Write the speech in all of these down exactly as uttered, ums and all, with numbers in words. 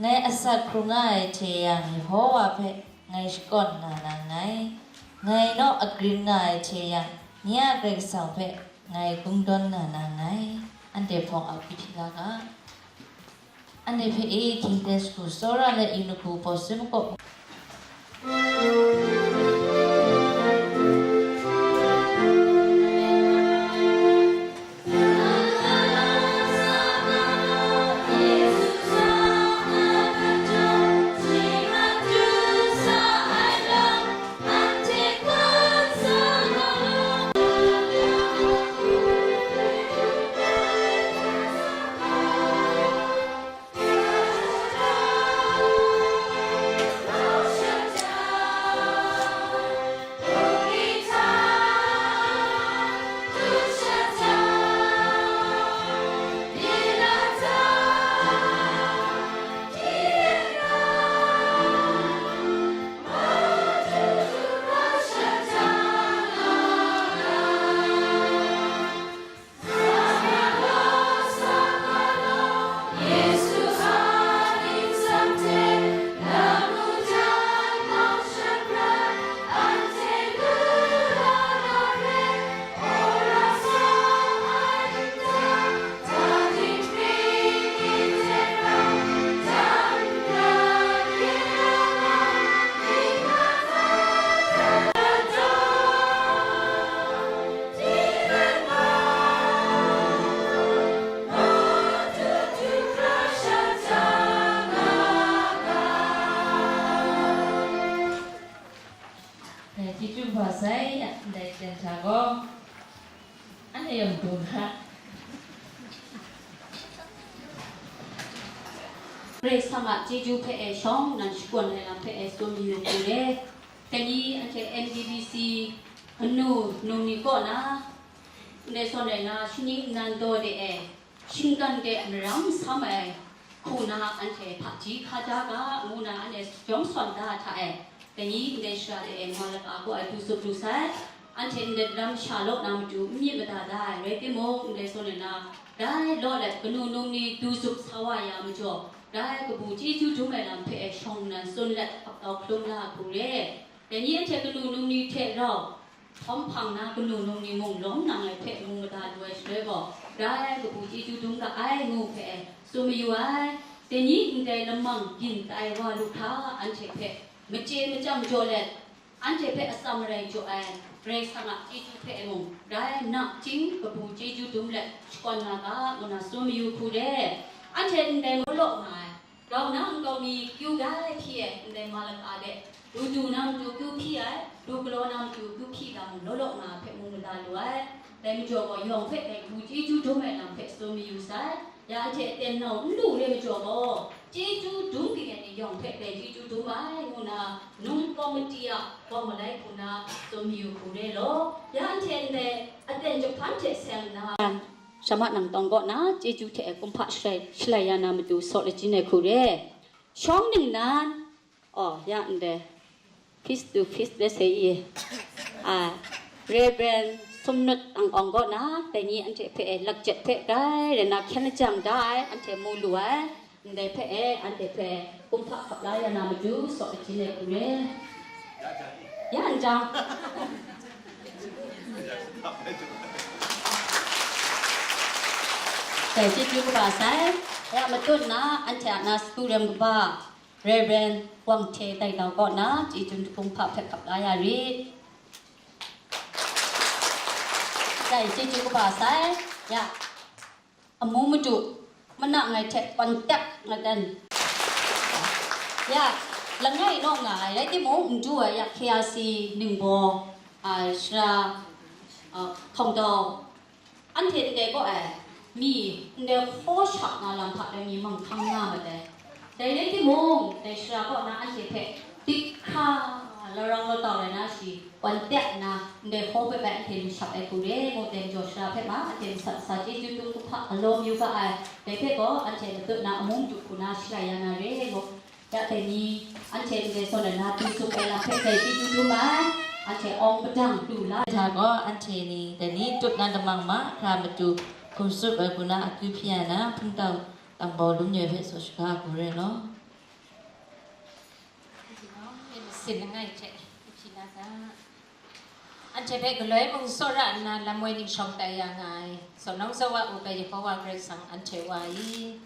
Ngai asak hkrung nga ai hte yang, Yehova hpe ngai shakawn na na nngai. Ngai naw agrin nga ai hte yang, nye a Karai Kasang hpe ngai kungdawn na na nngai. Anhte hpawng a hku hpyi la ga. Anhte hpe e, hkying ten shagu, tsawra let yu na hku, pawt sai makawp. Dai chyeju kaba sai, ndai ten hta gaw, anhte yawng du hta. Karai Kasang a chyeju hpe e shawng nnan shakawn ai lam hpe e tsun mayu hku re. Dai ni anhte M D B C kanu num ni kaw na, ndai sawn rai na, shani nnan daw de e, shinggan de maram sam ai hku na, anhte hpaji hkaja ga ngu na, anhte jawng sawn da hta e, dai ni ndai shara de e ma laka gaw ai du zup lu sai. Anhte ndai lam sha law na matu n myit mada da ai, rai timung, ndai sawn rai na, dai law let kanu num ni du zup sa wa ya majaw, dai kabu chyeju dum ai lam hpe e shawng nnan tsun let hkap tau hkalum la hku re. Dai ni anhte kanu num ni hte rau, hkawm hpang na kanu num ni mung lawm nang ai hpe mu mada lu ai shaloi gaw, dai kabu chyeju dum ga ai ngu hpe tsun mayu ai. Dai ni ndai lamang byin tai wa lu hkra, anhte hpe machye machyang jaw let, anhte hpe atsam marai jaw ai Karai Kasang a chyeju hpe mung, dai nachying kabu chyeju dum let shakawn na ga, ngu na tsun mayu hku re. Anhte ndai mu law nga ai. Grau na nkau mi kyu gai hpyi ai ndai ma laka de, du du na matu kyu hpyi ai, du galaw na matu kyu hpyi ga mung law law nga hpe mu mada lu ai. Dai majaw gaw yawng hpe dai du chyeju dum ai lam hpe tsun mayu sai. Ya anhte aten nau n lu re majaw gaw, chyeju dum ging ai ni yawng hpe dai chyeju dum ai, ngu na num komiti a bawng malai hku na tsun mayu hku re law. Ya anhte ndai aten jahpan hte seng nna, Shama nang tawng kaw na, chyeju hte kumhpa shalai, shalai ya na matu saw lachying ai hku re. Shawng ningnan, oh, ya ndai, face to face de se i, a, Reverend Sumnut Ang Awng kaw na, dai ni anhte hpe e lakjet hpe grai rai na hkyen lajang da ai, anhte mu lu ai. Ndai hpe e, anhte hpe kumhpa hkap la ya na matu saw lachying ai hku re. Ya n jang. Dai chyeju kaba sai, ya matut na, anhte a na satu rem kaba, Reverend Wang Hte Dai Nau kaw na, chyeju kumhpa hpe hkap la ya rit. Dai chyeju kaba sai, ya. Amu madu, mana ngai hte contact nga dan. Ya, langai naw nga ai, rai timung, n du ai, ya, K R C ningbaw, a, sara, a, hkawng dau, anhte ndai kaw ai, mi, ndai hkaw shak na lam hta dai mi manghkang nga mat ai. Dai rai timung, dai sara kaw na anhte hpe dik hkra larang law tau rai na shi, wan tep nna, ndai hkaw hpe bai anhte lu shap ai hku re, ngu dai majaw sara hpe ma, anhte masat sa chyeju dum kumhpa alawm yu ga ai, dai hpe gaw anhte matut na amu madu hku na shalai ya na re, ngu, ya dai ni, anhte ndai saw na na du zup ai lam hpe dai chyeju dum ai, anhte awng padang du la. Hta gaw anhte ni dai ni tut na lamang ma, hkra madu hkum tsup ai hku na akyu hpyi ai na, hpungtau tangbau lum nyoi hpe saw shaga hku re law. Sin langai hte, hpyi la ga. Anhte hpe galoi mung tsawra nna lam woi ning shawng tai ya nga ai, zawn nawng zawn wa u ai Yehova Karai Kasang anhte Wa i.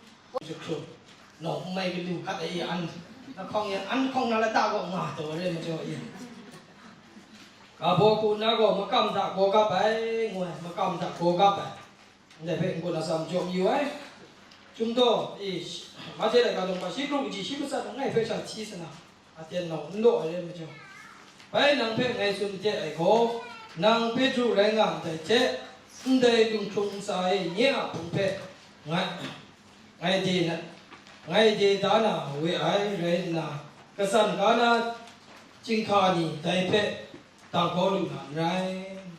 Jahkrung, nawng n mai galu hkat ai an, na hkawng yan, an hkawng na lata gaw nga taw re majaw i. Ga baw hku nna gaw makam hta gaw gap ai, ngu ai, makam hta gaw gap ai. Ndai hpe n-gun atsam jaw mayu ai. Chyum daw, e, shi-, Mate laika daw hpa shi kru kaji shi matsat langai hpe sha hti sa na, aten nau n law ai rai majaw, bai nang hpe ngai tsun de ai gaw, nang Petru rai nga ndai hte, ndai lunghkrung ntsa e nye a hpung hpe ngai, ngai de na, ngai de da na we ai rai nna, katsan ga na chyinghka ni dai hpe dang kau lu na n rai,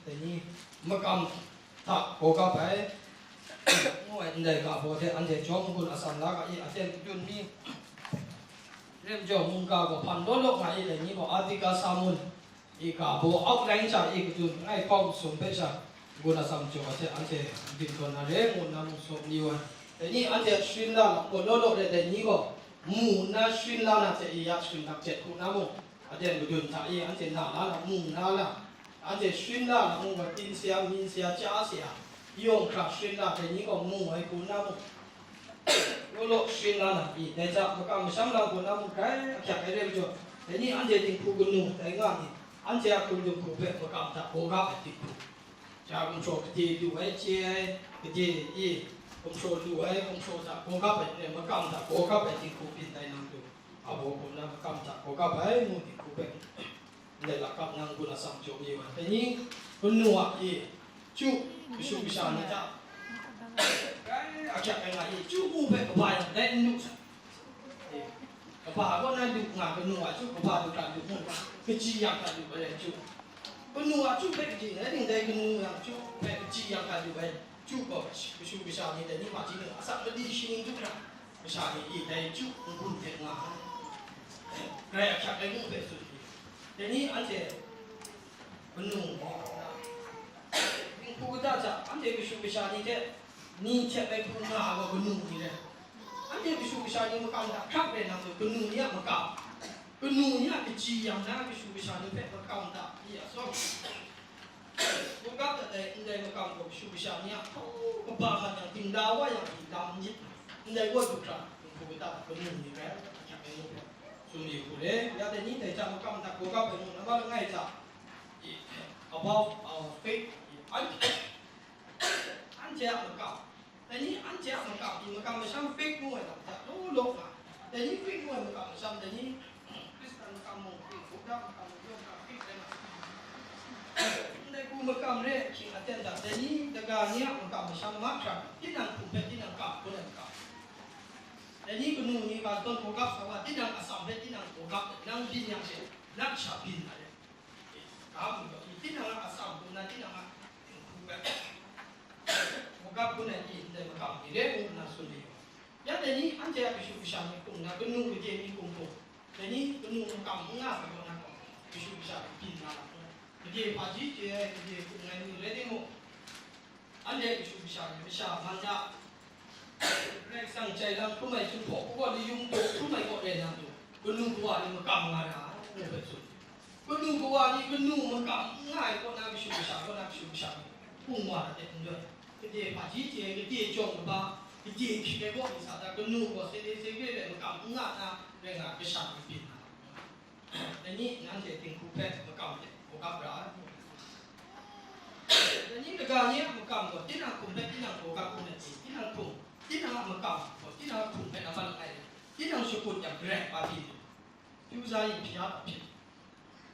dai ni, makam hta gaw gap ai, ngu ai ndai ga baw hte anhte jawm n-gun atsam la ga i, aten kadun mi, rem jaw mungga gaw hpan law law nga i, dai ni gaw Atika Samun i ga baw outline sha i kadun ngai hkawng sum hpe sha n-gun atsam jaw ai hte anhte n-dim tawn na re, ngu nna mung sawp ni wa. Dai ni anhte sharin la lam gaw law law re, dai ni gaw mu nna sharin la na hte i ya sharin htak jet hku na mung, aten madun hta e anhte na la na, mung na la, anhte sharin la na, mung gaw, tin sya, min sya, chya sya, yawng hkra sharin la, dai ni gaw mung ai hku na mung, law law sharin la na, i, dai hta makam masham la hku na mung, grai ahkyak ai rai majaw, dai ni anhte dinghku kanu, dai nga ni, anhte a hkundung hku hpe makam hta gaw gap ai dinghku. Ja gumhpraw gade lu ai chye ai, gade e gumhpraw lu ai, gumhpraw hta gaw gap ai, makam hta gaw gap ai dinghku byin tai nang lu. Abaw gaw na makam hta gaw gap ai, ngu dinghku hpe ndai lakap nang gun atsam jaw mayu ai. Dai ni, kanu a e, chyu, kashu kasha ni hta, grai ahkyak ai nga e, chyu mu hpe kaba yang dai n lu sa. E, kaba kaw na lu nga, kanu a chyu kaba lu hkra lu mu, kaji yang hkra lu ai chyu. Kanu a chyu hpe kaji, rai timung dai kanu yang chyu hpe kaji yang hkra lu ai chyu gaw, kashu kasha ni dai ni hpaji ni asak mali shi ning du hkra, kasha ni e dai chyu n-gun hte nga ai. Grai ahkyak ai mu hpe tsun ai. Dai ni anhte kanu gaw na, dinghku kata hta anhte kashu kasha ni hte ni hte bai hku nga ai gaw kanu ni rai. Anhte kashu kasha ni makam hta hkrap rai nang gaw, kanu ni a makam, kanu ni a kaji yang na kashu kasha ni hpe makam hta i a tsawm, gaw gap dat ai ndai makam gaw kashu kasha ni a hpaw kaba mat yang, dingla wa yang, dingla myit, ndai wa du hkra, dinghku kata kanu ni rai, ahkyak ai mu hpe tsun yu hku re. Ya dai ni dai hta makam hta gaw gap ai mu, nambat langai hta, i, above our faith, i, an-, anhte a makam, dai ni anhte a makam, i, makam masham fake ngu ai lam hta law law nga, dai ni fake ngu ai makam masham, dai ni Hkristan makam mung, Buddha makam mung, yawng hkra fake rai nga. Ndai hku makam re ai hkying aten hta, dai ni daga ni a makam masham mahkra, tinang hkum hpe tinang kam hkun ai makam, dai ni kanu ni ga tawn hkawgap sa wa, tinang atsam hpe tinang hkawgap, nang byin yang she, nat sha byin na re. Ga mu gaw, tinang a atsam hku nna, tinang a dinghku hpe hkawgap hkun ai ni ndai makam ni re ngu nna tsun ai. Ya dai ni anhte a kashu kasha ni hkum nna, kanu gade ni hkum hkum, dai ni kanu makam n nga sa gaw na gaw, kashu kasha ni byin na lam hkrum, gade hpaji chye ai, gade hkum ai ni rai timung, anhte kashu kasha ni masha man na, Karai Kasang jai lam hkrum ai Jinghpaw Pawkaw ni yung taw hkrum ai kaw rai na matu, kanu kawa ni makam nga ra ai, ngu hpe tsun. Kanu kawa ni kanu makam n nga ai kaw na kashu kasha, kaw na kashu kasha ni hpung wa ra de n rai. Gade hpaji chye ai, gade jawng kaba, gade hpyi ai kaw ni sa ta, kanu gaw sede sede rai makam n nga na rai nga, kasha ni byin na. Dai ni nanhte dinghku hpe makam hte hkawgap ra ai. Dai ni kaga ni a makam gaw, tinang hkum hpe tinang hkawgap hkrum ai, tinang hkum, tinang a makam gaw, tinang a hkum hpe nambat langai, tinang shakut yang, Karai Kasang a pyi, pyi hpyi ya hpyi,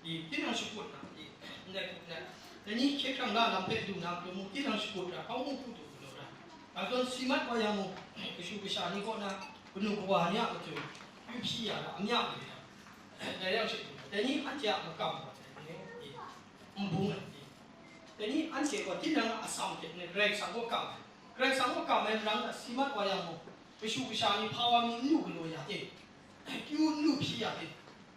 i, tinang shakut na, i, ndai hku na, dai ni hkye hkrang la lam hpe du na matu mung, tinang shakut ra, hkau mu hku du galaw ra, ga tawn si mat wa yang mung, kashu kasha ni kaw na, kanu kawa ni a matu, yu hpyi ya ra, amya mayu ya. Dai yang she, dai ni anhte a makam gaw, dai ni, i, n bung ai, i. Dai ni anhte gaw tinang a atsam hte n rai, Karai Kasang kaw kam ai. Karai Kasang kaw kam ai marang hta si mat wa yang mung, kashu kasha ni hpa wa mi n lu galaw ya e, kyu n lu hpyi ya e,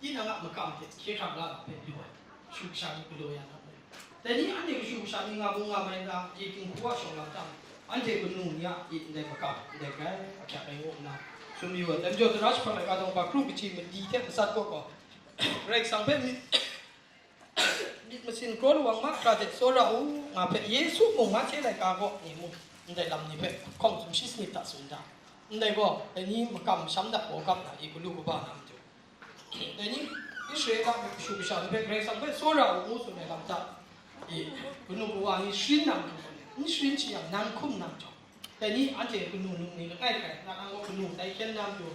tinang a makam hte hkye hkrang la hpe lu ai, kashu kasha ni galaw ya na. Dai ni anhte kashu kasha ni nga mung nga mai n ga, i, dinghku a shawng lam hta, anhte kanu ni a i ndai makam, ndai grai ahkyak ai ngu nna tsun mayu ai. Dai majaw, tara jahpawt laika daw hpa kru kaji madi hte matsat kaw gaw, Karai Kasang hpe myit, myit masin kraw lawang mahkra hte tsawra u, nga hpe Yesu mung, Mahte laika gaw ni mung, ndai lam ni hpe hkawng sumshi sanit hta tsun da. Ndai gaw, dai ni makam sham da, gawgap na, i galu kaba na matu. Dai ni Israela mung kashu kasha ni hpe Karai Kasang hpe tsawra u ngu tsun ai lam hta, i kanu kawa ni sharin na matu gaw, n sharin shi yang, nan hkum na matu. Dai ni anhte kanu num ni langai hkrai, na nang gaw kanu tai hkyen na matu,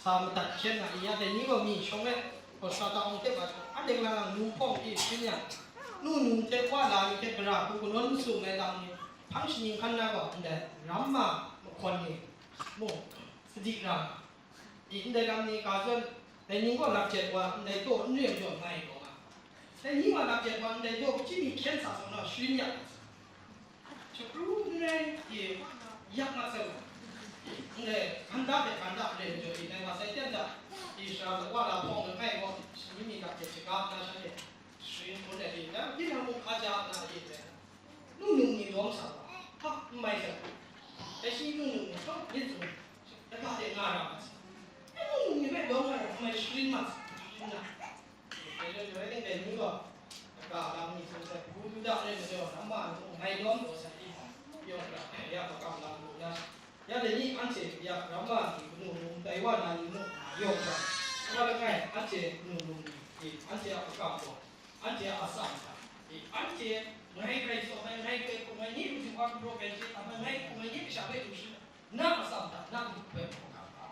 sa madat hkyen na i, ya dai ni gaw mi shawng e, gaw sa ta awng hte ma shawng, anhte lang lang nu hpawng i sharin yang, nu num hte wa la ni hte gara hku kanawn masum ai lam ni, hpang shaning hkan na gaw, ndai ramma mahkawn ni mung, sadi ra nga. I ndai lam ni ga zawn, dai ni gaw lap jet wa, ndai taw n re jaw ngai taw nga. Dai ni gaw lap jet wa, ndai taw hpyi mi hkyen sa sa na sharin ya. Shapru n rai, i, yak mat sai wa. Ndai ganda hte ganda re jaw, i, dai wa sai ten da, i, sara wa la hpawng langai gaw, shani mi lap jet shaga na sha e, sharin hpun ai, i, dai, tinang mung hpa ja na, i, dai. Nungnung ni lawm sa wa, hpa n mai sa, dai shi nungnung ni hpa myit tsun, lata de nga ra ma sa. Dai nungnung ni hpe lawm nga ra, n mai sharin ma sa, sharin na. Dai loi loi ning dai ni gaw, lata lam ni tsun sai, hpu Yuda rai majaw, namma nhtawm ngai lawm taw sai, yawng ra, ya makam lam lu na. Ya dai ni anhte ya ramma ni kanu num tai wa na ni mung nga yawng hkra, sumla langai anhte kanu num ni, i, anhte a makam gaw, anhte a atsam hta, i, anhte ngai grai tsawm ai, ngai grai hkum ai ni, matu wa gumhpraw grai chye tam ai, ngai hkum ai ni kasha hpe lu shi, na atsam hta, na matu hpe hkawhkam ga,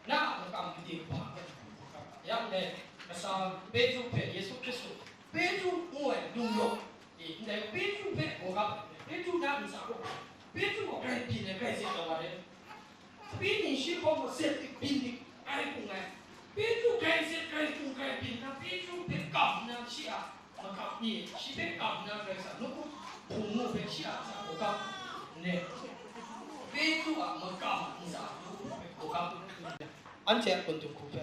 na a makam gade kaba hpe hkawhkam ga. Ya ndai, kasa Petru hpe Yesu Hkristu, Petru ngu ai lung law, e, ndai Petru hpe gawgap ai, Petru na ntsa gaw, Petru gaw grai byin ai, grai zet ai wa rai. Sape ni shi hkawng gaw zet dik byin dik ai hkung ai. Petru grai zet grai hkung grai byin na, Petru hpe kam nna shi a makam ni, shi hpe kam nna Karai Kasang nawku hpung mu hpe shi a ntsa gawgap nne, Petru a makam ntsa nawku hpe gawgap nna, anhte a kundung hku hpe,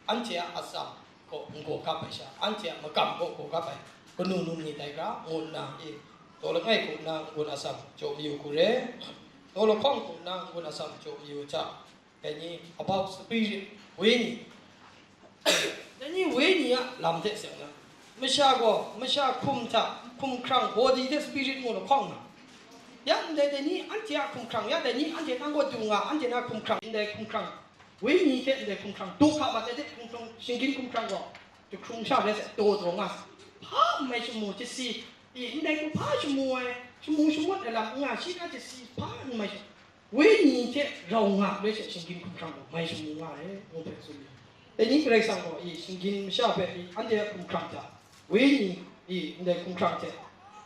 anhte a atsam gaw n gawgap ai sha, anhte a makam gaw gawgap ai kanu num ni tai hkra, ngu nna, e, taw langai hku nna n-gun atsam jaw mayu hku re, taw lahkawng hku nna n-gun atsam jaw mayu hta, dai ni, about spirit, wenyi, dai ni wenyi a lam hte seng na, masha gaw, masha hkum hta, hkumhkrang, body hte spirit ngu lahkawng na, ya ndai dai ni anhte a hkumhkrang, ya dai ni anhte nang gaw du nga, anhte na hkumhkrang, ndai hkumhkrang, wenyi hte ndai hkumhkrang, du hka mat ai hte hkumhkrang, shinggyim hkumhkrang gaw, jahkrung sha rai sai, taw taw nga sai. Hpa n mai shamu, jasi, i, ndai hku hpa shamu ai, shamu shamawt ai lam n nga, shi na jasi hpa n mai shamu, wenyi hte rau nga, rai sai, shinggyim hkumhkrang gaw mai shamu nga ai, ngu hpe tsun ai. Dai ni Karai Kasang gaw, i, shinggyim masha hpe, i, anhte a hkumhkrang hta, wenyi, i, ndai hkumhkrang hte,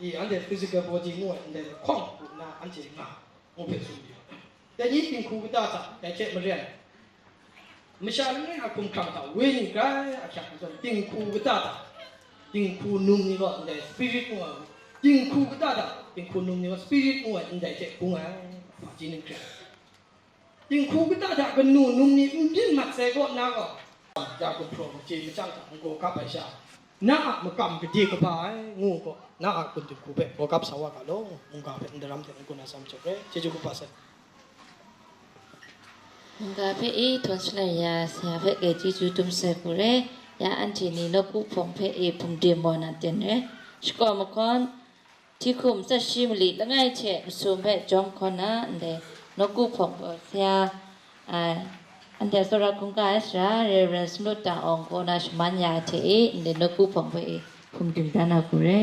i, anhte physical body ngu ai, ndai lahkawng hku nna anhte nga, ngu hpe tsun ai. Dai ni dinghku kata hta, dai hte maren, masha langai a hkumhkrang hta wenyi grai ahkyak ai zawn, dinghku kata hta, dinghku num ni gaw ndai spirit ngu ai, dinghku kata hta, dinghku num ni gaw spirit ngu ai ndai hte bung ai, hpaji ning hkrai. Dinghku kata hta kanu num ni n byin mat sai kaw na gaw, ya gumhpraw machye machyang hta n-gaw gap ai sha, na a makam gade kaba ai ngu gaw, na a kundin hku hpe gaw gap sa wa ga law, mungga hpe n daram hte n-gun atsam jaw re, chyeju kaba sai. Mungga hpe e htawn shalai ya, saya hpe grai chyeju dum sai hku re, ya anhte ni nawku hpawng hpe e hpungdim maw na ten re, shakaw mahkawn, Hti hkum tsawt shi mali langai hte masum hpe jawm hkaw na ndai nawku hpawng gaw saya, a, anhte tsawra hkungga ai sara Reverend Smut Dang Awng kaw na shaman ya ai hte e, ndai nawku hpawng hpe e hkum dim da na hku re.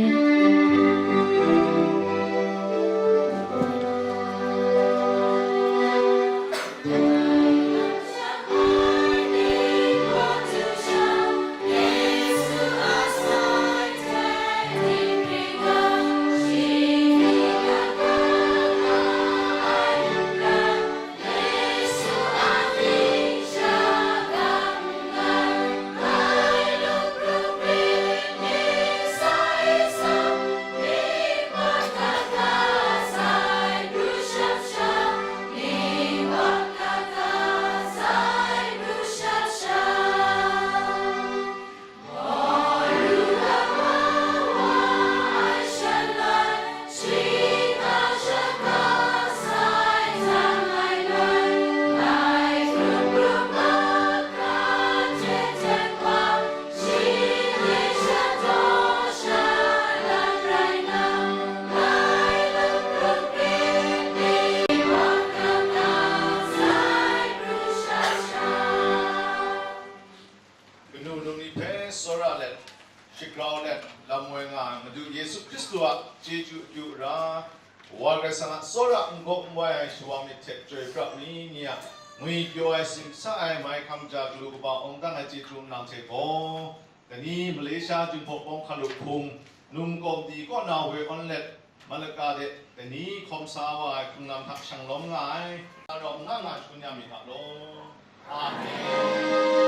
Lam woi nga ai Madu Yesu Hkristu a chyeju akyu ra, Wa Karai Kasang a tsawra n-gaw n-wai ai shawa myit hte chyoi pra mi ni a ngwi pyaw ai, tsim sa ai, mai hkam ja galu kaba awng dang ai chyeju nlang hte gaw, dai ni Malaysia Jinghpaw Pawng Hkalup Hpung, Num Kawmdi kaw na Woi Awn Let, Malacca de dai ni hkawm sa wa ai hpung lam hta shanglawm nga ai, na rawng nga nga shangun ya mi hta law. Amen.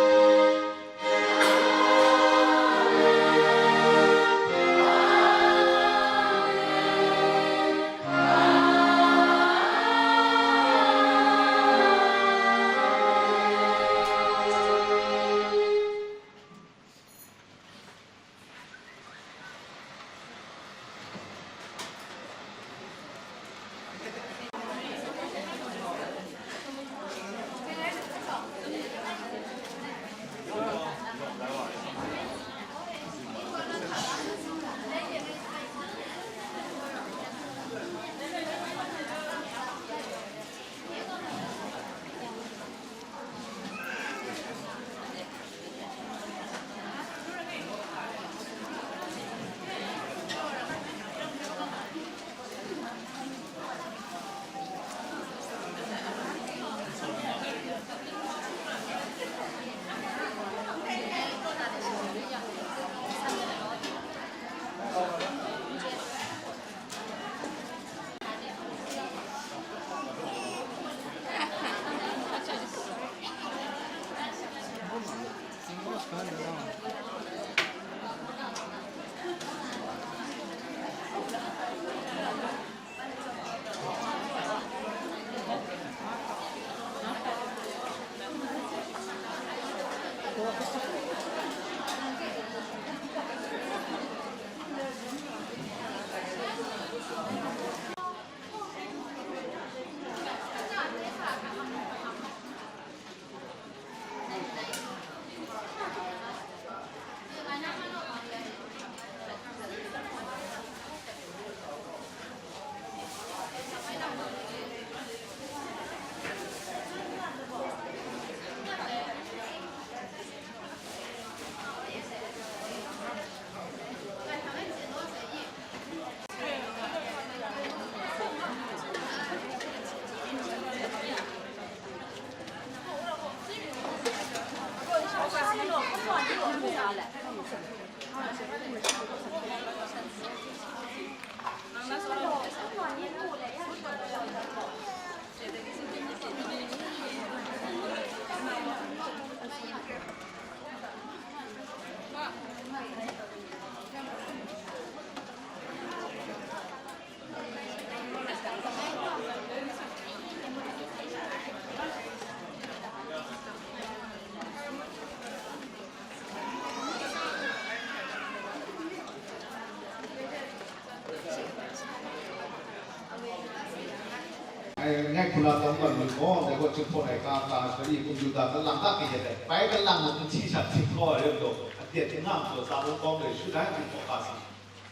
Ai, ngai hkuna tawng gaw myit gaw, dai gaw chyum hpaw ai hka, hka shali, computer kalang ta kayat ai, bai kalang na n hti sha hti hkaw ai rai majaw, atet n nga majaw, tsa lawng kawng de shut ai, myit gaw hka si.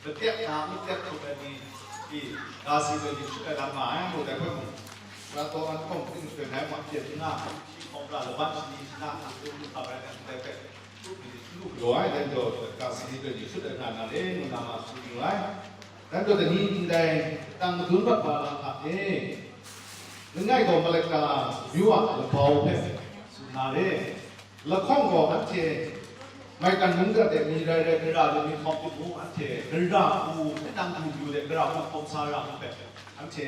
Matek hka, matek hkrup ai ni, i, hka si bai ni shut ai lam nga ai, ngu dai hpe mung, Sara taw an hkawng ting shut ai ma atet n nga, hti hkaw pra, laban shani shana, hkrup hkrup hkrup hkrup ai, dai hpe, hkrup ni shut lu galaw ai, dai majaw, hka si ni bai ni shut ai nga na le, ngu na ma tsun yu ai. Dan gaw dai ni ndai tang madun bat wa lam hta e, langai gaw Malacca myu a labau hpe tsun na re. Lahkawng gaw anhte maigan mungdan de ni rai rai, gara de ni hkawm byin mu, anhte gara hku hpe nang du yu de, gara hku hkawm sa ra hku hpe anhte,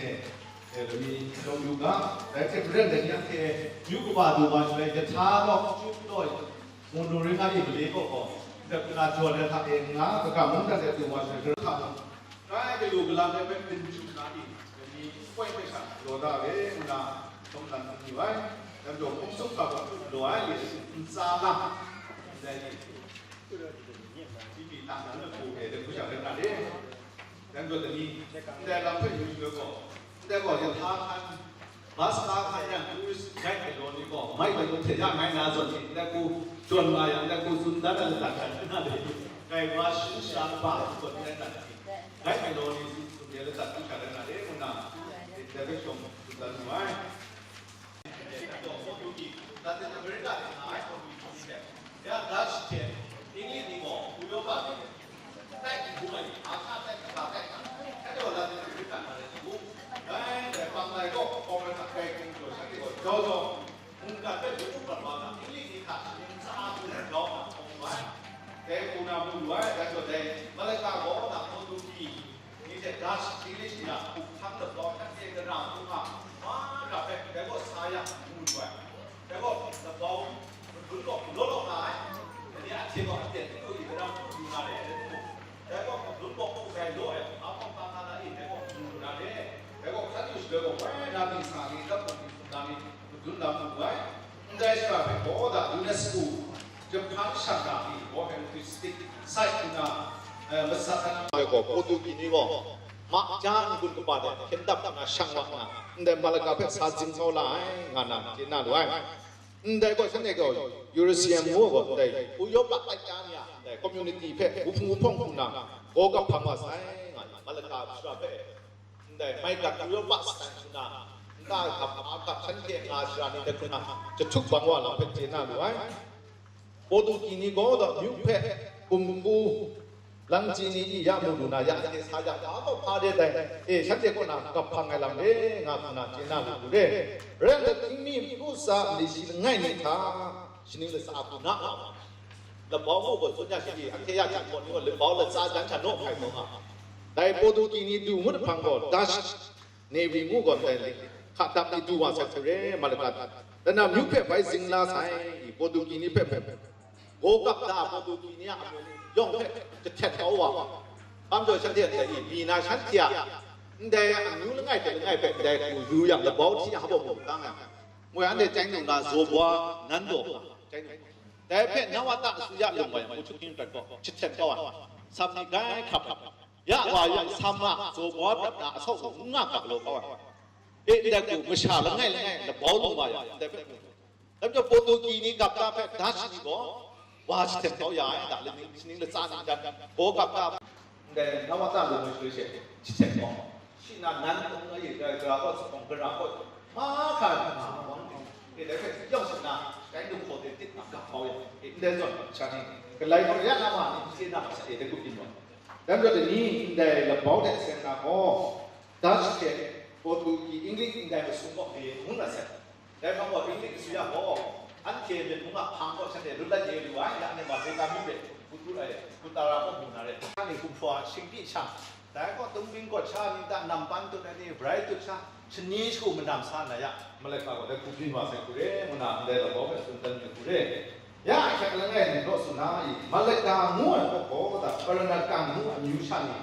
e, lani lawm yu ga. Dai hte maren dai ni anhte myu kaba du wa shaloi, jahta gaw, Chyum law, Mungdaw ring a i mali kaw gaw, ndai hkuna jaw ai hta e nga, kaga mungdan de du wa shaloi, gara hta gaw, Rai galu galam ai hpe byin chyu na i, dai ni koi hpe sha galaw da re ngu na, tawng dan hkrum yu ai. Dan gaw hpung sum hkra gaw hkrup galaw ai, Yesu ntsa na, ndai ni, T V tang dan lahpu e, dan hku sha rai na re. Dan gaw dai ni, ndai lam hpe yu shaloi gaw, ndai gaw yahta hkan, Bus hka hkan yang, tourist guide ai law ni gaw, mai gaw hte ya ngai na zawn ni, ndai hku jawn nga yang, ndai hku tsun dan ai ladan hkra n na de, ngai wa shi sha kaba ai hku gaw ndai dan ni, guide ai law ni tsun tsun de ladan hkra n na de, ngu na, ndai hpe shawng tsun dan mu ai. Latin America de nga ai hkawm ni hte, ya Dutch hte, English ni gaw, Europa ni, Dutch English ni a hkuk hkang labau hta e kara hkung a, mara hpe dai gaw sa ya mu lu ai. Dai gaw labau madun gaw galaw law nga ai. Dai ni a hte gaw aten hkru i kara hkung lu na re ai. Dai gaw madun gaw hkuk rai law ai, a hkawm ka nga na i, dai gaw mu lu na re. Dai gaw hkan yu shaloi gaw, woi na ningsa ni, dap gaw ningsa na ni, madun lam mu lu ai. Ndai shara hpe gaw da UNESCO Japan shang na ni gaw heritage site nna, eh, masat ai. Ai gaw, Portuguese ni gaw, ma ja n-gun kaba de hkyen dap nna shang wa nna, ndai Malacca hpe sa zing kau la ai, nga na chye na lu ai. Ndai gaw, shanhte gaw, Jerusalem ngu gaw, ndai Europa tai ta ni a, ndai community hpe wuhpung wuhpawng hku nna, gaw kap hpang wa sai, nga na, Malacca shara hpe. Ndai mai gat Europa style nna, nta gap, a gap shanhte nga shara ni hte hkuna jahtuk bang wa lam hpe chye na lu ai. Portuguese ni gaw daw myu hpe gumhku langchyi ni i ya mu lu na, ya hte sa ya hpa gaw hpa de dai, e, shanhte kaw na gap hpang ai lam re nga hkuna chye na lu lu re. Rai nna, tingmi myu tsa mali shi langai ni hta, shaning latsa hku na wa, labau mu gaw tsun ya shi, anhte ya jang gaw ni gaw labau latsa jan hta naw hkai taw nga. Dai Portuguese ni du ngut hpang gaw Dutch Navy ngu gaw ndai hka dam ni du wa sai hku re, Malacca. Dan na myu hpe bai zing la sai, Portuguese ni hpe hpe. Gaw kap da Portuguese ni a amu yawng hpe jahtet kau wa. Hkam jaw shanhte ndai i, mi na shanhte a, ndai amyu langai hte langai hpe ndai hku yu yang, labau hti a hpa mu tang ai. Ngoi anhte chyai nu na, zaw bwa nan daw nga, chyai nu. Dai hpe nawata asuya lung wa yang, Portuguese prat gaw jahtet kau ai. Sam ni grai hkrap hkrap. Ya wa yang, sam a zaw bwa prat na asau gaw n nga ga galaw kau ai. E, ndai hku masha langai langai labau lung wa yang, ndai hpe mu. Dai majaw Portuguese ni gap ta hpe Dutch ni gaw wa jahten kau ya ai, da, laning shaning latsa ni dan gaw gap ta, ndai nawata lung ai shaloi she jahten kau. Shi na nan kong na ye, gara gaw tsawng gara gaw mahkra nga wang ni, e, dai hpe yawng sha na, dai lung hkaw de tit na gap kau ya, e, ndai zawn sha ni, galai gaw ya na ma ni, n chye na ma sha, e, dai gup yin wa. Dai majaw dai ni ndai labau hte seng na gaw, Dutch hte Portuguese, English ndai masum gaw re ngu na sai. Dai hpang gaw English asuya gaw, anhte myit mung a hpang kaw shanhte lut la ye lu ai, ya ne ma Bengami hpe, Kutu, ai, Kutara kaw mu na re, shanhte gumhpraw a shingkri shang, dai kaw Tungbing kawt sha, ningta nampan tut ai ni, brai tut sha, shani shagu madam sa na ya, Malacca gaw dai hku byin wa sai hku re, ngu na ndai labau hpe tsun dan yu hku re. Ya ahkyak langai ni law tsun na i, Malacca ngu ai hpe gaw da, Peranakan ngu ai amyu sha ni,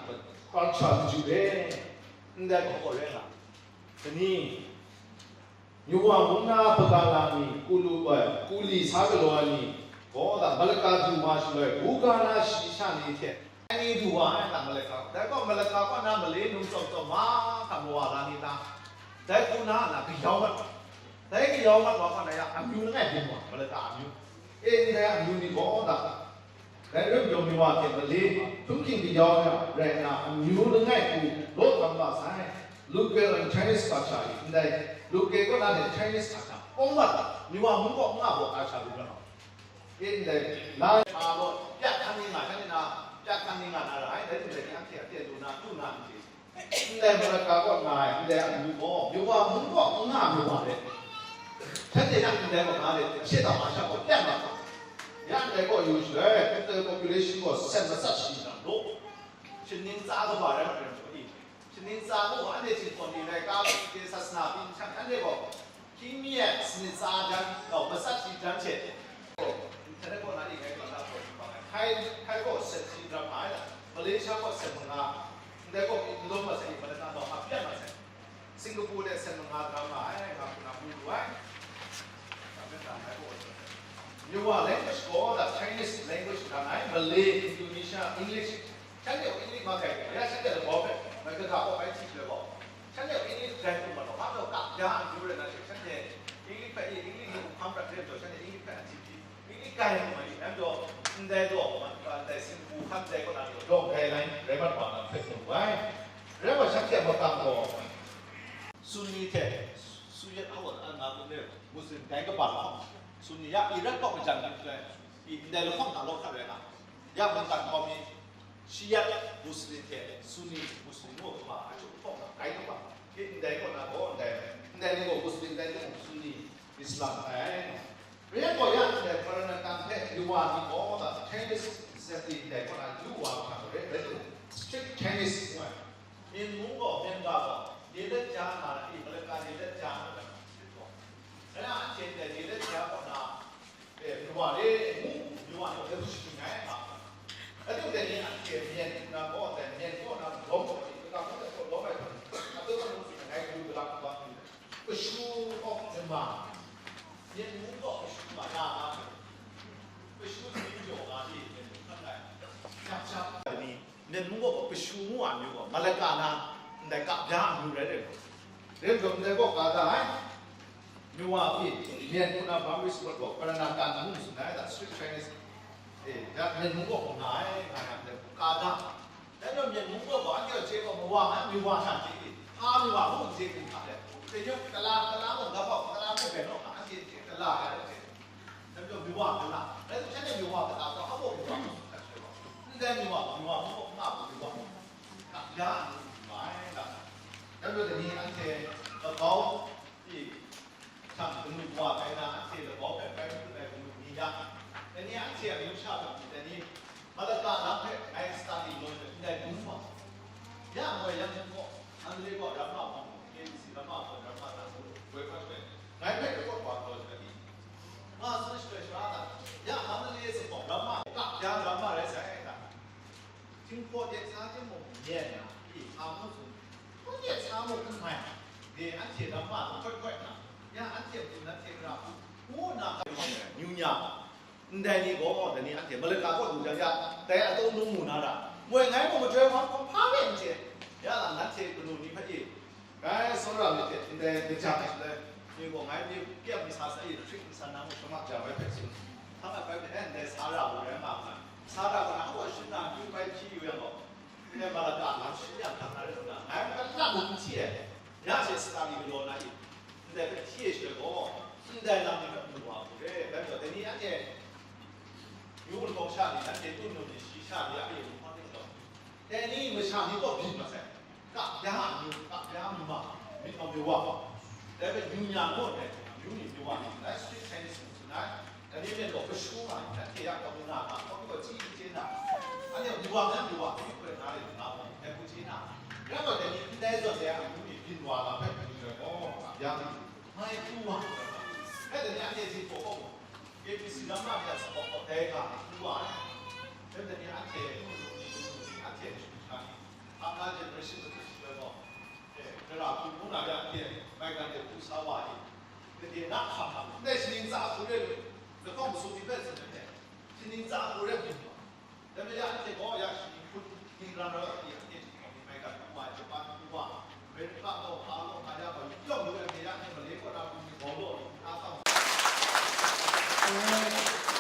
culture maju re, ndai hpaw gaw rai nga, kani, Yuwa mung na Bagala ni, Kulu, eh, Kuli sa galaw ai ni gaw da, Malacca du wa shaloi, Bugana shayi sha ni hte, ai ni du wa ai da, Malacca. Dai gaw Malacca kaw na Malay num tsawm tsawm mahkra mawa la ni ta? Dai hku na na kayau mat wa. Dai kayau mat wa hpa na ya, amyu langai byin wa, Malacca amyu. E, ndai amyu ni gaw da, dai rum yawng ni wa hte mali htunghking kayau ai rai nna, amyu langai hku law hkam nga sai. Local and Chinese culture i ndai, local kaw na hte Chinese culture kawng mat ai, Myanmar mung kaw n nga baw culture lu na, e ndai, la a law, pyak hkan ni nga, shanhte na, pyak hkan ni nga na ra ai, dai hte ndai ni anhte a ten lu na, lu na n chye. Ndai Malacca kaw nga ai, ndai amyu gaw, Myanmar mung kaw n nga ai wa re. Shanhte na ndai kaw nga re, she tau masha kaw pyan nga ga. Ya ndai kaw yu shaloi, total population gaw sen matsat shi na law, shaning tsa kaba rai mat rai majaw i, shaning tsa mu anhte htingkawng ni laika, sasana byin hkyang shanhte gaw, Hkying mi ai sanit tsa jan, gaw matsat shi jan hte, Thai kaw na ning ai, Thai kaw set shi gram nga ai, Malaysia kaw set manga, ndai kaw Indonesia masai, Malaysia masai, Singapore de set manga gram nga ai, nga hku na mu lu ai. Myanmar language gaw da Chinese language ran ai, Malay, Indonesia, English, shanhte gaw English ma kai, ya shanhte labau hpe, mai kaga gaw bai hti shaloi gaw, shanhte gaw English grai hkrum mat gaw, hpa gaw kak ya amyu rai na she, shanhte English hpe, English ni hkam prat re ai majaw, shanhte English hpe a hti hti, English grai hkrum ai, dai majaw, ndai gaw, ndai Singapore hkan ndai kaw na gaw, dawng grai lai, rai mat wa na hpe hkrum ai. Rai wa shanhte a makam gaw, Sunni hte, Sunni hta gaw, a, nga kun re, Muslim dai kaba lahkawng, Sunni ya, Iran kaw majan ni hpe, i, ndai lahkawng hta law hkrat rai nga, ya mungkan hkau mi, Shia Muslim hte Sunni Muslim ngu kaba a chyum hkawng na kai kaba, i, ndai kaw na gaw, ndai, ndai ni gaw Muslim dai timung, Sunni Islam ai. Rai gaw ya ndai Peranakan hpe Yuwa ni gaw da Chinese Society ndai kaw na yu wa hkra rai, rai timung, strict Chinese ngu ai. Myen mung gaw, myen ga gaw, le let ja na ra i, malaka le let ja na ra i, anhte ndai le let ja kaw na, e, myu wa le, myu wa ni, dai hku shagun ai nga. Ating dai ni anhte myen na gaw, dai myen kaw na lawm gaw, i, kaga hku de kaw lawm ai hku, ating a mung tsun ai, ngai du ga la hku wa hku, kashu of Myanmar, myen mung gaw kashu ma ya nga, kashu ni jaw nga ni, myen mung hkan ai, shap shap ai ni, Myen mung gaw kashu ngu a myu gaw, malaka na, ndai ka bya a myu rai rai gaw. Rai gaw, ndai gaw ka da ai. Myu wa pyi, myen hku na Burmese word gaw, Peranakan ngu tsun ai da, Swiss Chinese. E, ya, myen mung gaw hkrum na ai, nga yang, ndai ka da. Dai gaw myen mung gaw, anhte gaw chye gaw, mawa nga, myu wa sha chye pyi, hpa myu wa ngu chye pyi hta de. Dai yawng, kala, kala gaw, ga gaw, kala gaw, beng gaw, anhte chye, kala ai, chye. Dai majaw, myu wa kala, rai timung, shanhte myu wa kala gaw, a baw myu wa, ndai myu wa, myu wa, myu wa, myu wa, myu wa, ya, myu wa, dai majaw, dai ni anhte labau, i, htam kanu wa kai na, anhte labau hpe bai hput ai kanu ni ya, dai ni anhte a yu sha hpe, dai ni, Malaka lam hpe ngai study law jang, ndai dum wa. Ya, ngoi yang gaw, Mandalay gaw ramma hpang, K B C ramma hpang, ramma hta gaw, woi hpa shoi, ngai hpe kawt wa law jang ni, ma tsun shoi shara ta, ya, Mandalay sa gaw ramma, kak ya ramma rai sai ta. Jinghpaw de sa jang mung, myen na, i, sa mung tsun, hpung de sa mung n mai, de anhte ramma hkoi hkoi na, ya, anhte hpung, anhte hkra hpung, ngu nna, nyu nya. Ndai ni gaw, dai ni anhte Malaka kaw du jang ya, dai a tau num mu na ra, moi ngai gaw majoi wa hkawm hpa hpe n chye, ya, nanhte kanu ni hpe e, ngai tsawra myit hte ndai kaja ai shaloi, ni gaw ngai myit kyem masa sa e, hkrit masa na mung shama ja bai hpe tsun, hkang ai bai hpe, eh, ndai sa ra gaw rai nga nga, sa ra gaw na gaw shing na, akyu bai hpyi yu yang gaw, Ndai Malaka lam shi yang hkak na rai nna, ngai hpe la mung n hti ai, ya she Sitani galaw na i, ndai hpe hti ai shaloi gaw, ndai lam ni hpe mu wa hku re, dai majaw, dai ni anhte yu wuhtawng sha ni, anhte tut nu ni, shi sha ni a pyi wuhtawng ting gaw, dai ni masha ni kaw byin mat sai, kak ya a myu, kak ya a myu ma, myit hkawm myit wa, dai hpe yu nya gaw, dai myu ni myu wa ni, dai Swiss Chinese mung tsun ai. Dai ni myen gaw kashu nga, nanhte ya kabu na, ma kabu gaw chyi chye na, anhte myu wa na, myu wa, myu wa na, myu wa, dai hku chye na, rai gaw, dai ni ndai zawn de a myu ni byin wa lam hpe myu joi gaw, ya ni, mai hku wa, rai dai ni anhte Jinghpaw kaw gaw, K B C ram na de a sa gaw, dai ga hku wa ai, rai dai ni anhte, anhte shu sha ni, hpa na generation hpe shi ai gaw, E, tara hpung hpung na ya hte, maigan de hku sa wa ai, gade na hkam hkam, ndai shaning tsa hku re lu, lahkawng masum ni hpe tsun ai hte, shaning tsa hku re lu, dai majaw anhte gaw ya shaning hpun hkingran rawt ai hte, maigan hku wa ai, Japan hku wa, America gaw, hpa gaw, nga ya gaw, yawng lu ai hte ya hte, Malay kaw na hpung ni bawng law, a kau.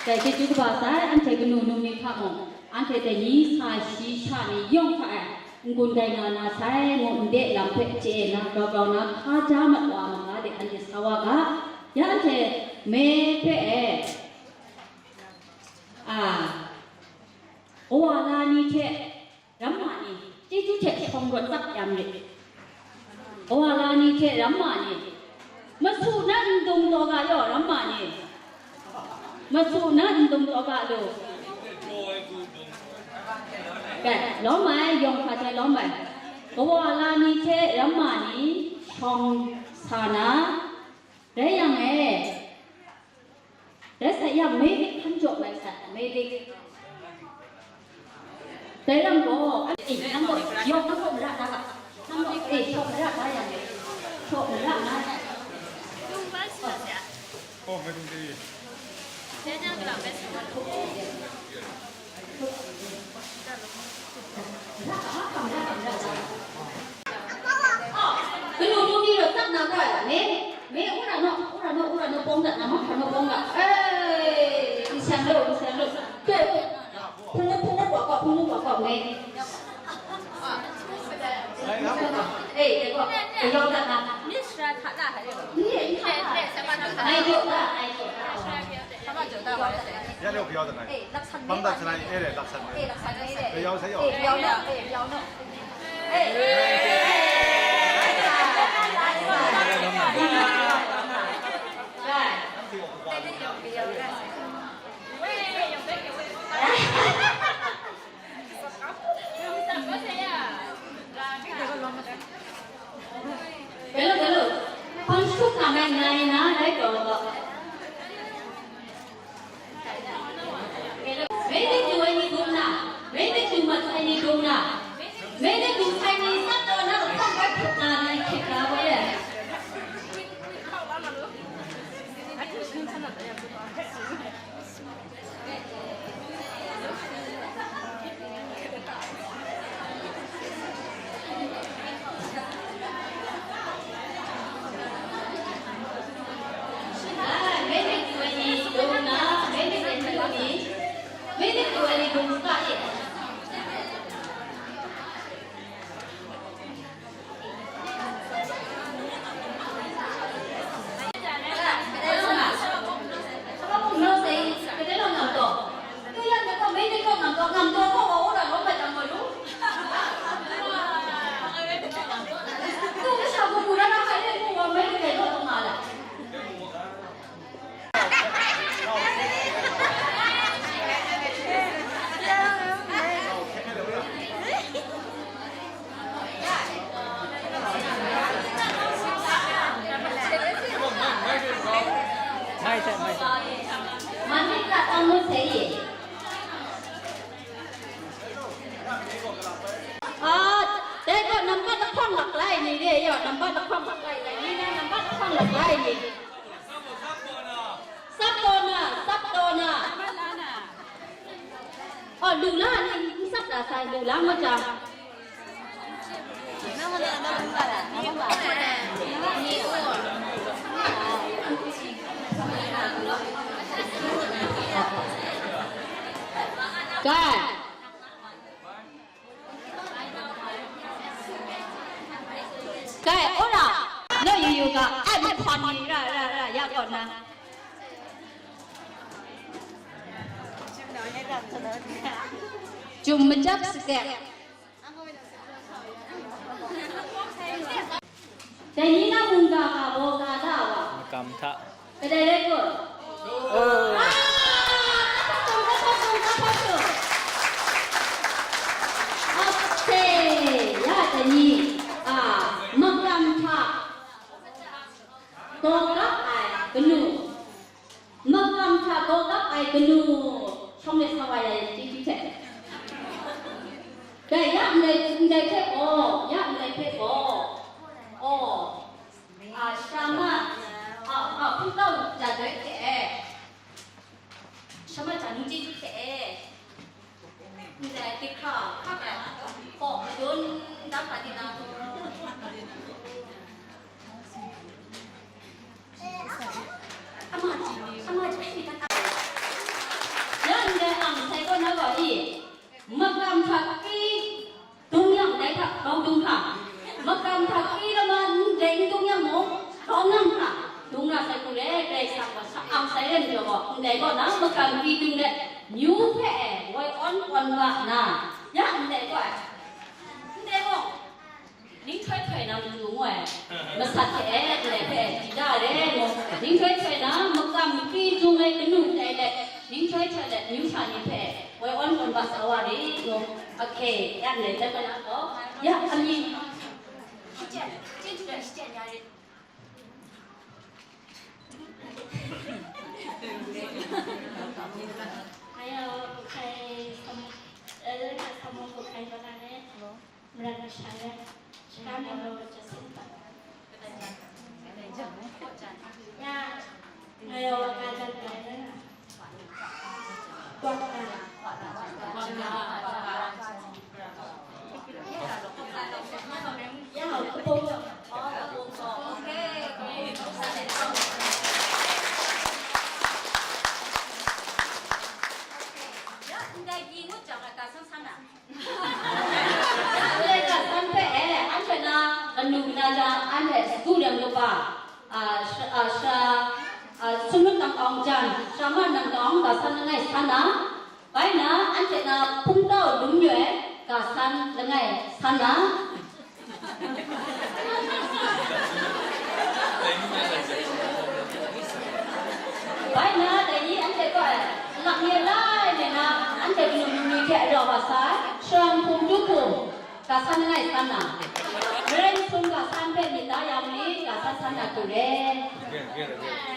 Dai chyeju kaba sai, anhte kanu num ni hta mung, anhte dai ni sa shi sha ni yawng hta e, n-gun dai nga na sai, ngu nde lam hpe chye na, grau grau na hka ja mat wa ma nga de, anhte sa wa ga, ya anhte me hpe e, a, kawa la ni hte, Ramma ni, chyeju hte shawng rawt tsap yang rit. Kawa la ni hte ramma ni, masu na ndung taw ga yaw, ramma ni, masu na ndung taw ga lu. Bai, lawm ai, yawng hkra hte lawm ai. Kawa la ni hte ramma ni shawng sa na, rai yang e, Dai sai yang, Mei Lik hkan jaw mai sai, Mei Lik. Dai lam gaw, eh, nang gaw, yawng nang gaw mara na ga. Nang gaw, eh, shaw mara na yang, shaw mara na. Kanu num ni rawt tsap na gaw ai, me, me, wora naw, wora naw, wora naw, pawng dat na, mahkra naw, pawng dat. Eh, n seng lu, n seng lu. Hpung, hpung, hpung, wa gaw, hpung, hpung, wa gaw, me. Eh, eh, gaw, eh, yawng dat na. Ni, eh, ni, eh, eh, ngai jaw da, ngai jaw da. ဘယ်လောက်ပြောသလဲ။ ဘမ်ဘတ်စလိုင်း အဲ့ဒါ ဘမ်ဘတ်စလိုင်း။ ပြောင်းဆက်ရော။ ပြောင်းတော့။ ပြောင်းတော့။ Ngai na rai taw taw. Mei de du ai ni dum na, mei de du mat ai ni dum na, mei de du sai ni sat taw na hkawm bai hkrup na nai hkrit na wa ye. Ah, dai gaw nambat lahkawng lak lai ni re, yaw, nambat lahkawng lak lai, dai ni na nambat lahkawng lak lai ni. Sap taw na, sap taw na. Oh, lu la ni, n sap la sai, lu la ngut jang. Kai. Kai, ora, no yu yu ga, ai mahkawn ni ra, ra, ra, ya kaw na. Jum majap satek. Dai ni na mungga ga baw ga da wa. Makam hta. Kadai rai kun? Oh. Ah! Kapa sung, kapa sung, kapa sung. Okay, ya, dai ni. Ah, makam hta. Gaw kap ai kanu. Makam hta gaw kap ai kanu. Shawng de sa wa ya chyeju hte. Dai ya ndai, ndai hpe gaw, ya ndai hpe gaw. Oh. A, shama, a, a, hpung kau ja doi hte e. Shama ja nu chyeju hte e. Ndai tikra, hkak ai, hkaw madun, dang hpa di na. Ama ji, ama ji, hpyi dat ai. Ya ndai ang sai kaw na gaw i, makam hta kri, dung yang dai hta grau dung hkra, makam hta kri lama ndai n dung yang mung, grau nang hkra, dung na sai hku let, Karai Kasang gaw sa ang sai let majaw gaw, ndai kaw na makam kri dung let, myu hpe e woi awn kawn wa nna, ya ndai kaw ai, ndai gaw, ning htoi htoi na matu ngu ai, masat hte e, ndai hpe e, di da ai re ngu, ning htoi htoi na makam kri dung ai kanu tai let, ning htoi htoi let, myu hta ni hpe, Woi awn kawn wa sa wa rit ngu. Okay, ya ndai jan ma na gaw, ya amying. Shachyen, chyeju dan shachyen ya rit. Ngai yawng hkai sam, eh, hkai sam mung hkai ba na ne. Marat masha re, shaka nang gaw jasin ta. Ya, ngai yawng wa ka jan rai na. Kwak na. Ya, kapong. Ya, ndai gi ngut jang a, ka san san a. Ndai ga san hpe e, anhte na kanu na ja, anhte student kaba, a, sha, a, sha, a, sumut nang kawng jan, shama nang kawng ga san langai san na, bai na, anhte na hpungtau lum yoi ga san langai san na, Bai na, dai ni anhte gaw, lak nye lai nme na, anhte kanu ni hte rau wa sai, Shawng Hpung Tuhpung, Ga san langai san na. Ren sung ga san hpe myit da yang ni, ga san san na tu re. Again, again, again.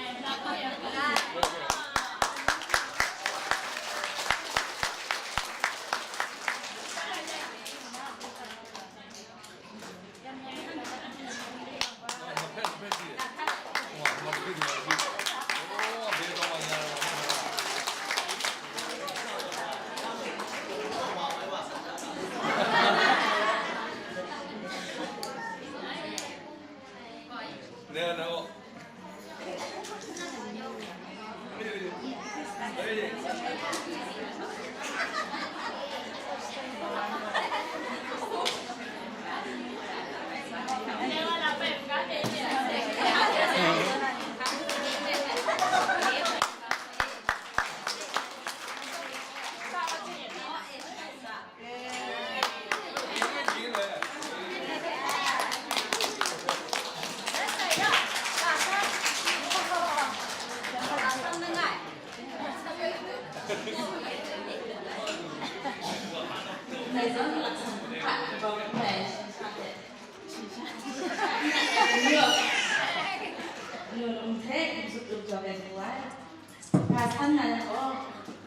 Ga san na yang gaw,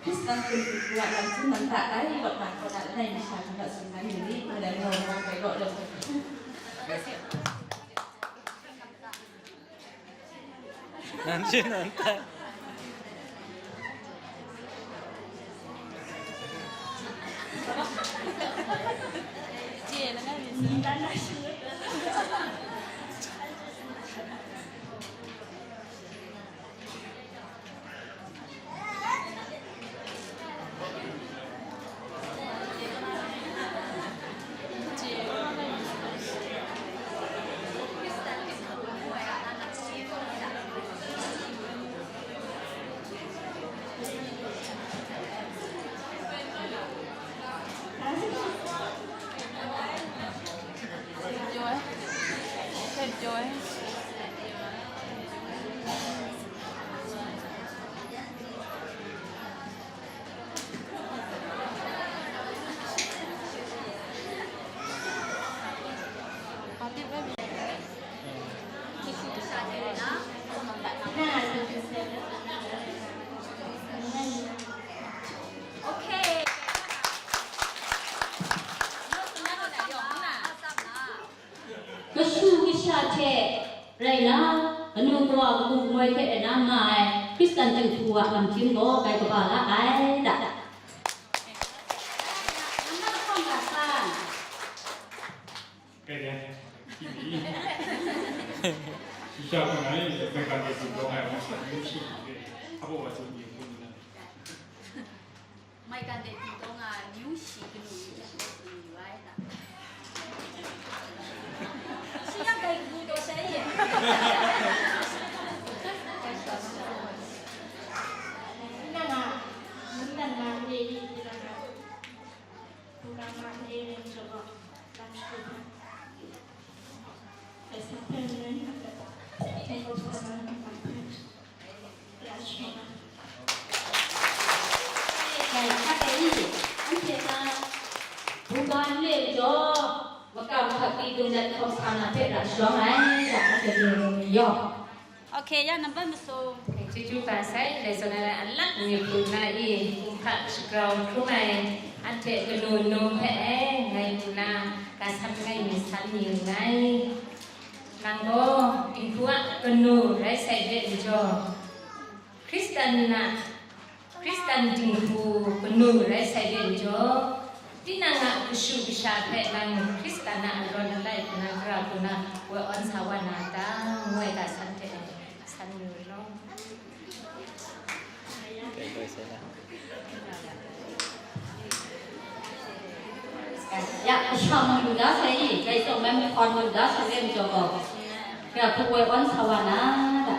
Hkristan hkum hkrit hkra lam htum nan hta tai rawt na kaw na langai masha hkrum hkra tsun na yu ni, ngai gaw ngai gaw lam htum. Nan chin nan tai. Kashu kasha hte rai na, kanu kawa kabu kamoi hte rai na nga ai Hkristan jinghku a lam hkying gaw kai kaba la ai ta. Kai de, shi mi. Shi sha hkun ai, American de sing dawng ai, wa sha yu shi mi de, a baw wa sung yu hkun na. American de sing dawng ai, yu shi kanu yu shi kanu yu ai na. Shi yang kai kanu daw shai ye. Nang a, nang a, nang a, nang a. Dai hta e, anhte hta, mungga nle majaw, makam hkak di dung dat hkawm sa na hpe ra shawng ai, ya anhte lu lu mi yaw. Okay, ya nambat masum. Chyeju kaba sai, dai zawn na rai alak mi hku na i, kumhpa shagrau hkrum ai, anhte kanu nu hpe e, ngai hku na, ga san ngai mi san mi nngai. Nang gaw, dinghku a kanu rai sai hte majaw, Hkristan na Hkristan dinghku kanu rai sai hte majaw, tinang a kashu kasha hpe nang Hkristan a arawn alai hku na, gara hku na woi awn sa wa na a ta? Ngu ai ga san hte san yu law. Ya, kasha mu lu da sai i, dai tsawng mai mahkawn mu lu da sai re majaw gaw, gara hku woi awn sa wa na ta?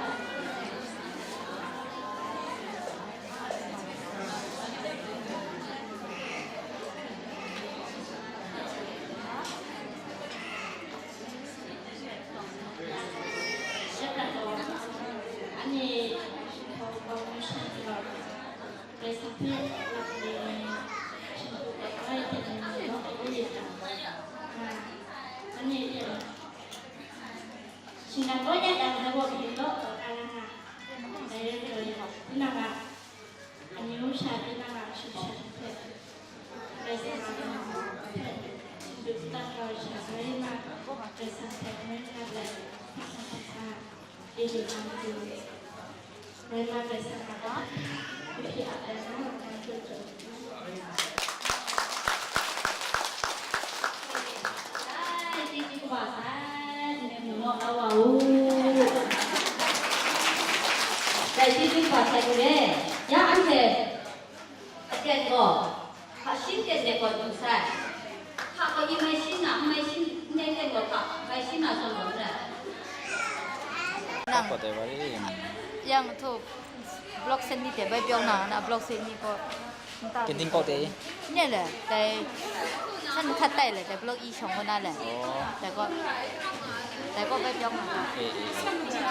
Anhte hte, shinggan kau ya yang, dai gaw hpyi law, taw kara nga, dai rai taw, tinang a amyu sha, tinang a shut sha hte, Karai Kasang a hpe shingdu shada kau ai sha, Mari Marta Karai Kasang hpe Mari Marta hpe sa sa sa sa, chyeju hkam hkam. Rai ma rai sa ma, kahpyi a ai na, na chyeju. Ai, chyeju kaba sai, nme mu naw kau wa u. Dai chyeju kaba sai lu re. Ya anhte aten gaw, hpa shin ten de gaw du sai. Hpa gaw yin mai shin na, n mai shin, n ten ten gaw hpa mai shin na zawn gaw n rai. Nang. Kau tai wa ri yang. Yang tu, blok sen ni te bai pyong na, na blok sen ni ko. Kenting kau te. Nye le, dai, san khat tai le, dai blok i shong ko na le. Oh. Dai ko, dai ko bai pyong na. Eh, eh,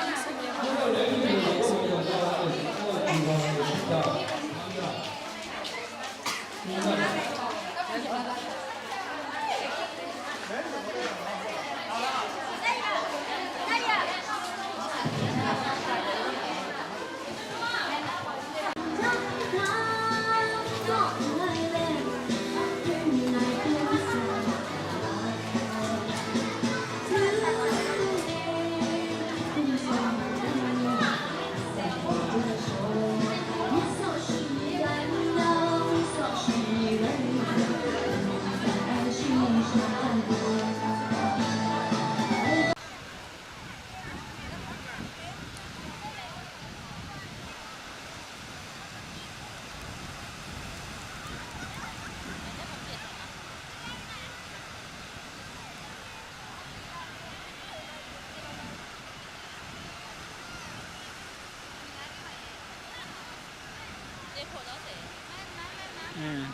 eh.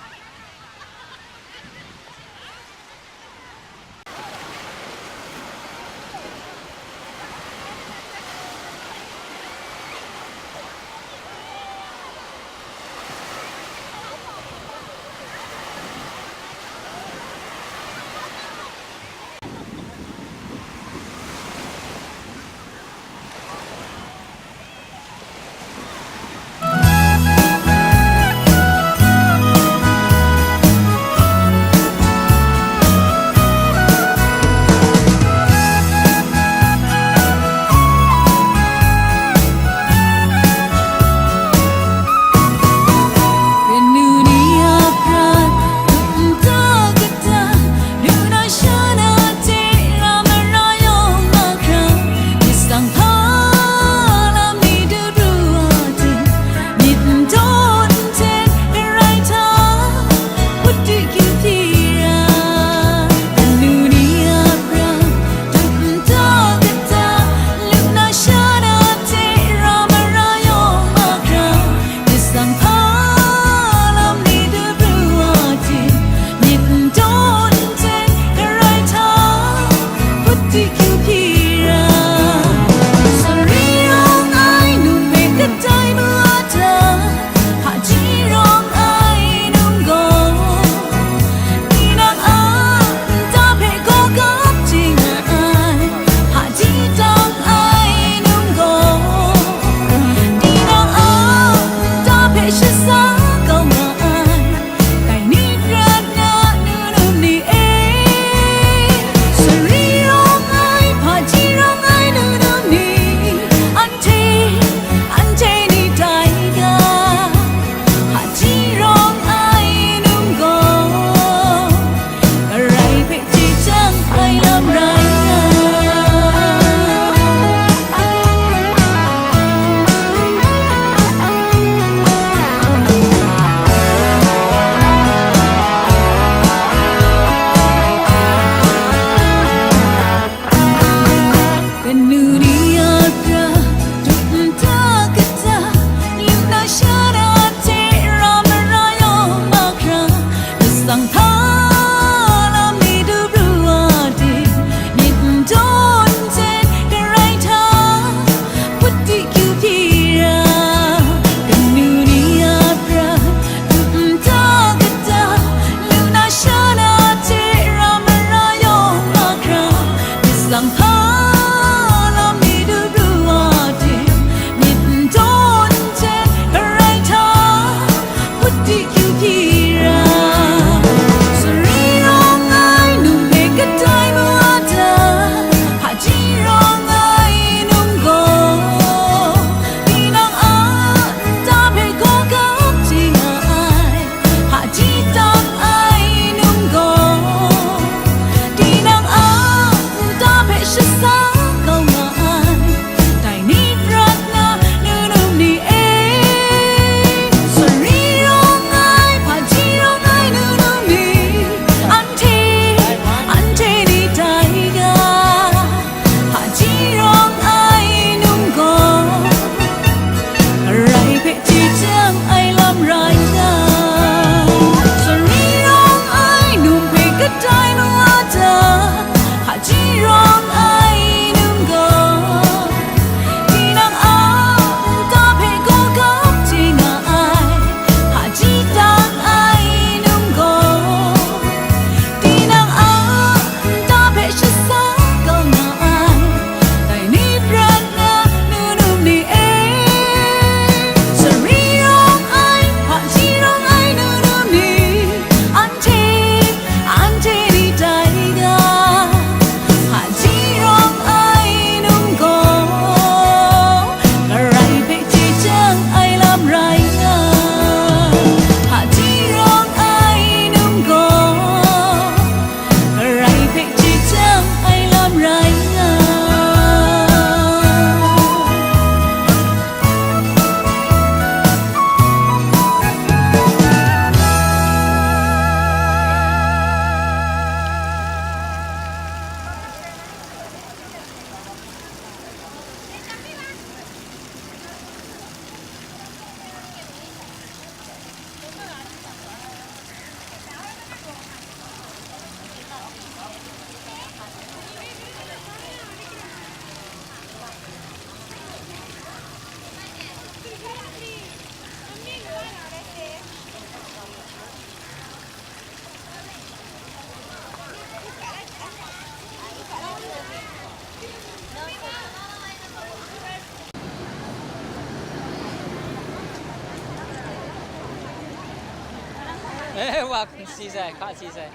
Eh, wa si sai, hka si sai.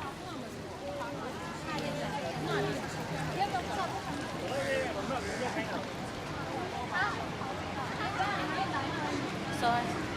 Sorry.